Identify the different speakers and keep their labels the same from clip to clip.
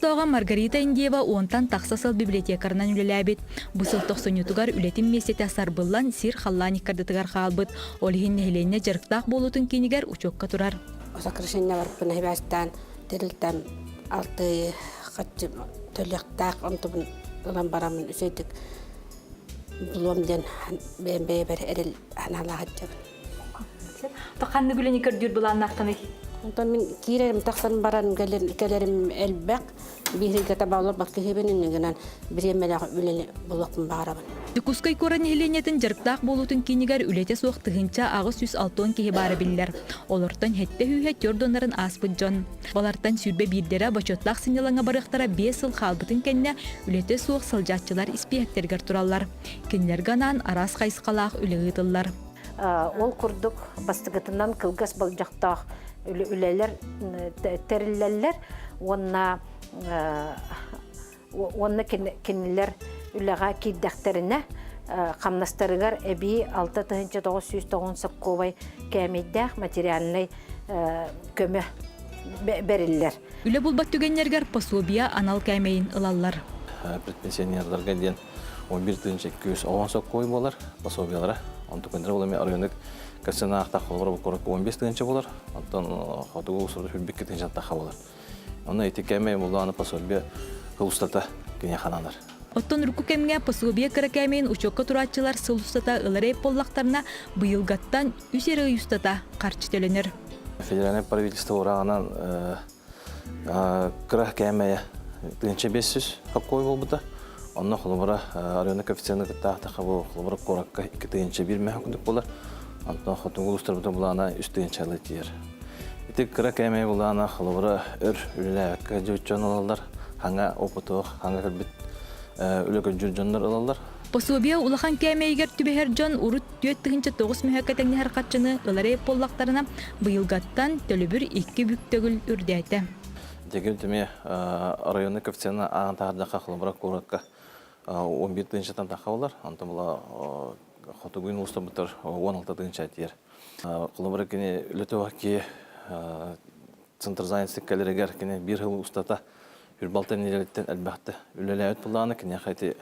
Speaker 1: олохтооҕо Маргарита Индиева уонтан тахса сыл библиотекарынан үлэлээбит. Бу сыл тохсунньутугар үлэтин миэстэтэ сарбыллан сир-халлаан иккардытыгар хаалбыт. Ол иһин нэһилиэнньэ дьарыктаах буолуутун киинигэр учуокка турар.
Speaker 2: Сокращение барбын хибээстээн тэрилтэм алты хаччы төлүөхтээх онтубун ылан бараммын үчүгэйдик булуом диэн бэйэм бэйэбэр эрэл санаалаах сылдьабын.
Speaker 1: Ханнык үлэни көрдүүр былааннааххыный?
Speaker 2: Онтон мин киирэрим тахсан баран кэлэрим элбэх. Биһиги табалар баккыһыбын иннигинэн бириэмэлээх үлэни булуохпун баҕарабын.
Speaker 1: Дьокуускай куорат нэһилиэнньэтин дьарыктаах буолуутун киинигэр үлэтэ суох 1860 киһи баара биллэр. Олортон сэттэ сүүһэ түөрт уоннарын ааспыт дьон. Балартан 21-дэрэ бочуоттаах сынньалаҥҥа барыахтара 5 сыл хаалбытын кэннэ үлэтэ суох сылдьааччылар испииһэктэригэр тураллар. Кинилэргэ анаан араас хайысхалаах үлэ ыытыллар.
Speaker 3: Ол курдук бастакытынан кылгас болдьохтоох үлэлэр тэриллэллэр уонна уонна кинилэр үлэҕэ киирдэхтэринэ хамнастарыгар эбии 6990 соккуобай кээмэйдээх материальнай көмө бэриллэр.
Speaker 1: Үлэ булбат түгэннэригэр пособие анал кээмэйин ылаллар.
Speaker 4: Предпенсионердарга диэн 11 тыһыынча 210 соккуой буолар пособиелара. Онтукуннара ол эми оройуонук кассанаахтах холобура курдук 15 тыһыынча буолар. Онтон хотугу усурду хүрбикки тыһыынча таха буолар. Онно ити кэмэ буллааны пособие устата киниэхэ хананар.
Speaker 1: Оттон урукку кэмҥэ пособие кыра кээмэйин учуокка турааччылар сыл устата ылар эбит буоллахтарына, быйылгаттан үс эрэ ый устата харчы төлөнөр.
Speaker 4: Федеральное правительство урааҕынан кыра кээмэйэ 1500 хоккой буолбута. Онно холобура районный коэффициены кыттаахтаха бу холобура куоракка 2 тыһыынча 1 мөһө курдук буолар. Онтон хотугу улуустарбыта булаана 3 тыһыынчалыы тиийэр. Ити кыра кээмэй булаана холобура өр үлэлээбэккэ дьон ылаллар, хаҥа опытуох, хаҥа кэлбит үлэ көрдүүр дьоннор ылаллар.
Speaker 1: Пособие улахан кээмэйигэр түбэһэр дьон урут 4 900 мөһөккө тэҥнэһэр харчыны ылар эбит буоллахтарына, быйылгаттан төлөбүр икки бүк төгүл үрдээтэ.
Speaker 4: Дегим түме районный коэффициена ааҕан таһырдахха холобура куоракка 11 тыһыынчаттан тахха болар, онтон була хотугуйун улуустарбыттар 16 тыһыынча тиийэр. Холобура кини үлэтэ ки центр занятости кэлэригэр кини биир сыл устата үрбалта нэдиэлэттэн элбэхтэ үлэлээбит буллаҕына киниэхэ ити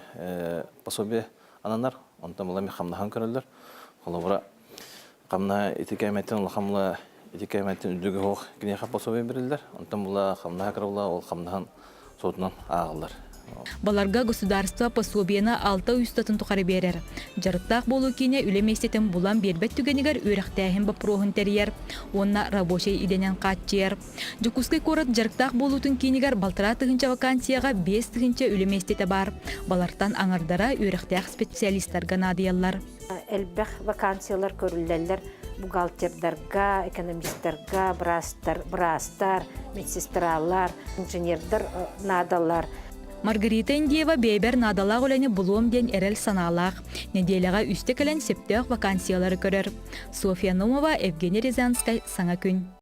Speaker 4: пособие ананар, онтон була хамнаһан көрөллөр. Холобура хамнаһа ити кээмэйтэн улахан була ити кээмэйтэн үрдүгэ суох киниэхэ пособие бэриллэр, онтон була хамнаһа кыра була ол хамнаһын суотунан ааҕыллар.
Speaker 1: Баларга государство пособиены алта устатын тухары биэрэр. Дьарыктаах буолуу киинэ үлэ миэстэтин булан биэрбэт түгэнигэр үөрэхтээһин боппуруоһун тэрийэр уонна рабочай идэнэн хааччыйар. Дьокуускай куорат дьарыктаах буолуутун киинигэр балтараа тыһыынча вакансияҕа 5 тыһыынча үлэ миэстэтэ баар. Балартан аҥардара үөрэхтээх специалистарга наадыйаллар.
Speaker 3: Элбэх вакансиялар көрүллэллэр бухгалтердарга, экономистарга, быраастар, быраастар, медсестралар, инженердэр наадалар.
Speaker 1: Маргарита Индиева бэйэбэр наадалаах үлэни булуом диэн эрэл санаалаах. Нэдиэлэҕэ үстэ кэлэн сөптөөх вакансиялары көрөр. Софья Номова, Евгений Рязанскай, Саҥа күн.